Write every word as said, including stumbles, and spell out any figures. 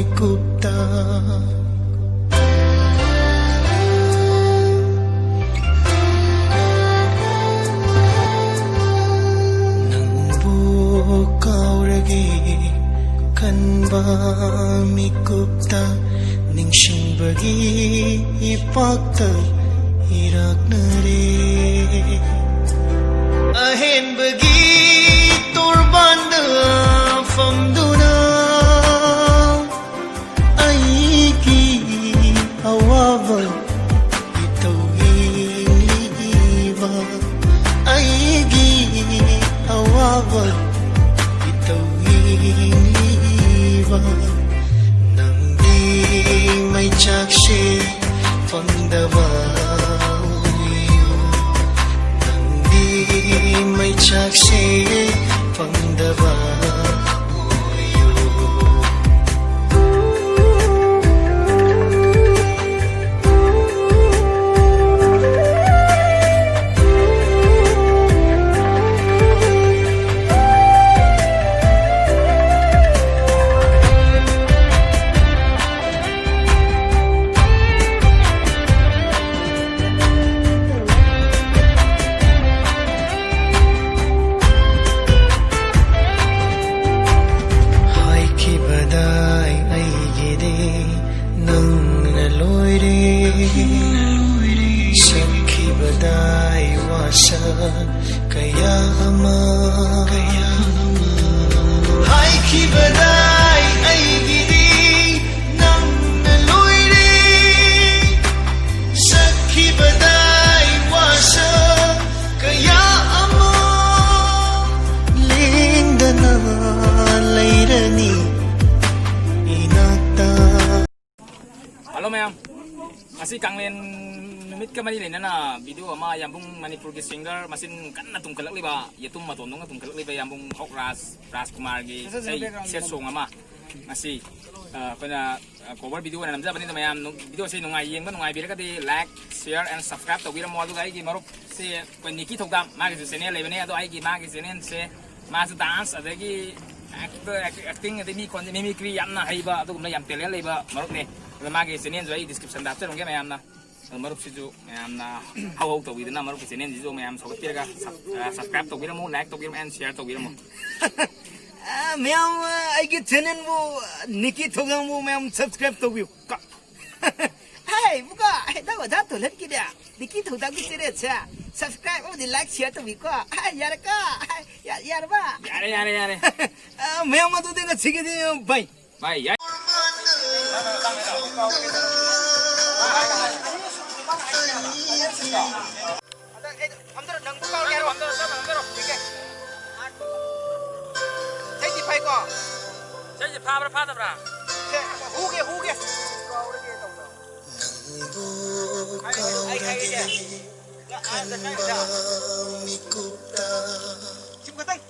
ꯃꯤꯀꯨꯞꯇ ꯅꯪꯕꯨ ꯀꯥꯎꯔꯒꯦ ꯈꯟꯕ ꯃꯤꯀꯨꯞꯇ ꯅꯤꯡꯁꯤꯡꯕꯒꯤ ꯏꯄꯥꯛꯇ ꯏꯔꯥꯛꯅꯔꯦ꯫ ꯑꯍꯦꯟꯕꯒꯤ ꯇꯣꯔꯕꯥꯟꯗ ꯐꯝꯗꯨꯅ ꯑꯩꯒꯤ ꯑꯋꯥꯕ ꯏꯇꯧ ꯌꯦꯡꯂꯤꯕ, ꯑꯩꯒꯤ ꯑꯋꯥꯕ ꯏꯇꯧ ꯌꯦꯡꯂꯤꯕ, ꯅꯪꯗꯤ ꯃꯩꯆꯥꯛꯁꯦ ꯐꯪꯗꯕ ꯑꯣꯏꯌꯨ, ꯅꯪꯗꯤ ꯃꯩꯆꯥꯛꯁꯦ ꯐꯪꯗꯕ ꯑꯣꯏꯌꯨ꯫ ꯍꯥꯏꯈꯤꯕꯗꯥꯏ ꯑꯩꯒꯤꯗꯤ ꯅꯪꯅ ꯂꯣꯏꯔꯦ꯫ ꯁꯛꯈꯤꯕꯗꯥꯏ ꯋꯥꯁꯛ ꯀꯌꯥ ꯑꯃ, ꯍꯥꯏꯈꯤꯕꯗꯥꯏ ꯑꯩꯒꯤꯗꯤ ꯅꯪꯅ ꯂꯣꯏꯔꯦ꯫ ꯁꯛꯈꯤꯕꯗꯥꯏ ꯋꯥꯁꯛ ꯀꯌꯥ ꯑꯃ, ꯂꯦꯡꯗꯅ ꯂꯩꯔꯅꯤ ꯏꯅꯥꯛꯇ꯫ ꯍꯜꯂꯣ ꯃꯌꯥꯝ, ꯉꯁꯤ ꯀꯥꯡꯂꯦꯟ ꯅꯨꯃꯤꯠꯀ ꯃꯔꯤ ꯂꯩꯅꯅ ꯚꯤꯗꯤꯑꯣ ꯑꯃ, ꯌꯥꯝꯕꯨꯡ ꯃꯅꯤꯄꯨꯔꯒꯤ ꯁꯤꯡꯒꯔ ꯃꯆꯤꯟ ꯀꯟꯅ ꯇꯨꯝꯈꯠꯂꯛꯂꯤꯕ, ꯌꯦꯇꯨꯝ ꯃꯇꯣꯟꯗꯧꯅ ꯇꯨꯝꯈꯠꯂꯛꯂꯤꯕ ꯌꯥꯝꯕꯨꯡ ꯍꯧ ꯔꯥꯖ, ꯔꯥꯖꯀꯨꯃꯥꯔꯒꯤ ꯏꯁꯩ ꯁꯦꯠ ꯁꯣꯡ ꯑꯃ ꯉꯁꯤ, ꯑ, ꯑꯩꯈꯣꯏꯅ, ꯑ, ꯀꯣꯚꯔ ꯚꯤꯗꯤꯑꯣ ꯑꯣꯏꯅ ꯅꯝꯖꯕꯅꯤꯅ ꯃꯌꯥꯝ ꯅꯨ-, ꯚꯤꯗꯤꯑꯣꯁꯦ ꯅꯨꯡꯉꯥꯏ, ꯌꯦꯡꯕ ꯅꯨꯡꯉꯥꯏꯕꯤꯔꯒꯗꯤ ꯂꯥꯏꯛ, ꯁꯤꯌꯔ and subscribe ꯇꯧꯕꯤꯔꯝꯃꯣ꯫ ꯑꯗꯨꯒ ꯑꯩꯒꯤ ꯃꯔꯨꯞꯁꯦ ꯑꯩꯈꯣꯏ ꯅꯤꯀꯤ ꯊꯧꯗꯥꯝ, ꯃꯥꯒꯤꯁꯨ ꯆꯦꯅꯦꯜ ꯂꯩꯕꯅꯦ, ꯑꯗꯣ ꯑꯩꯒꯤ ꯃꯥꯒꯤ ꯆꯦꯅꯦꯜꯁꯦ ꯃꯥꯁꯨ ꯗꯥꯟꯁ ꯑꯗꯒꯤ ꯑꯦꯛꯇꯤꯡ ꯑꯗꯩ ꯃꯤ ꯈꯣꯟꯖꯦꯜ, ꯃꯤꯃꯤꯀ꯭ꯔꯤ ꯌꯥꯝꯅ ꯍꯩꯕ, ꯑꯗꯨꯒꯨꯝꯕ ꯌꯥꯝ ꯇꯦꯂꯦꯟ ꯂꯩꯕ ꯃꯔꯨꯞꯅꯤ꯫ ꯑꯗꯣ ꯃꯥꯒꯤ ꯆꯦꯅꯦꯜꯁꯨ ꯑꯩ ꯗꯤꯁꯀ꯭ꯔꯤꯞꯁꯟꯗ ꯍꯥꯞꯆꯔꯝꯒꯦ ꯃꯌꯥꯝꯅ꯫ ꯑꯗꯣ ꯃꯔꯨꯞꯁꯤꯁꯨ ꯃꯌꯥꯝꯅ ꯍꯧ ꯍꯧ ꯇꯧꯕꯤꯗꯅ, ꯃꯔꯨꯞꯀꯤ ꯆꯦꯅꯦꯜꯁꯤꯁꯨ ꯃꯌꯥꯝ ꯁꯧꯒꯠꯄꯤꯔꯒ ꯁꯕ-, ꯑ, ꯁꯕꯁꯀ꯭ꯔꯥꯏꯕ ꯇꯧꯕꯤꯔꯝꯃꯨ, ꯂꯥꯏꯛ ꯇꯧꯕꯤꯔꯝꯃꯨ, ꯑꯦꯟ ꯁꯤꯌꯥꯔ ꯇꯧꯕꯤꯔꯝꯃꯨ꯫ ꯑ, ꯃꯌꯥꯝ, ꯑ, ꯑꯩꯒꯤ ꯆꯦꯅꯦꯜꯕꯨ, ꯑ, ꯅꯤꯀꯤ ꯊꯧꯖꯥꯡꯕꯨ ꯃꯌꯥꯝ ꯁꯕꯁꯀ꯭ꯔꯥꯏꯕ ꯇꯧꯕꯤꯌꯨ꯫ ꯀ- ꯍꯦ, ꯏꯕꯨꯡꯉꯣ, ꯍꯦ, ꯅꯪ ꯑꯣꯖꯥ ꯊꯣꯂꯟꯒꯤꯅꯦ, ꯅꯤꯀꯤ ꯊꯧꯖꯥꯡꯒꯤ ꯆꯦꯅꯦꯜꯁꯦ ꯁꯕꯁꯀ꯭ꯔꯥꯏꯕ ꯑꯃꯗꯤ ꯂꯥꯏꯛ ꯁꯤꯌꯥꯔ ꯇꯧꯕꯤꯀꯣ꯫ ꯑ, ꯌꯥꯔꯦꯀꯣ? ꯑ, ꯌꯥ-, ꯌꯥꯔꯕ? ꯌꯥꯔꯦ, ꯌꯥꯔꯦ, ꯌꯥꯔꯦ꯫ ꯑ, ꯃꯌꯥꯝ ꯑꯗꯨꯗꯤ ꯉꯁꯤꯒꯤꯗꯤ, ꯕꯥꯏ꯫ ꯚꯥꯏ, ꯌꯥꯏ꯫ ꯏꯁꯩꯗꯤ ꯐꯥꯕ꯭ꯔꯥ ꯐꯥꯗꯕ꯭ꯔꯥ? ꯏꯁꯩꯁꯦ ꯐꯥꯕ꯭ꯔꯥ ꯐꯥꯗꯕ꯭ꯔꯥ? ꯁꯦ, ꯍꯨꯒꯦ, ꯍꯨꯒꯦ꯫ ꯅꯪꯕꯨ ꯑꯩ, ꯑꯩ, ꯑꯩ, ꯑꯩ, ꯀꯥꯎꯔꯒꯦ ꯑꯩ, ꯑꯩ, ꯈꯟꯕ ꯑꯩ, ꯃꯤꯀꯨꯞꯇ꯫ ꯁꯤꯕꯨ ꯈꯇꯪ꯫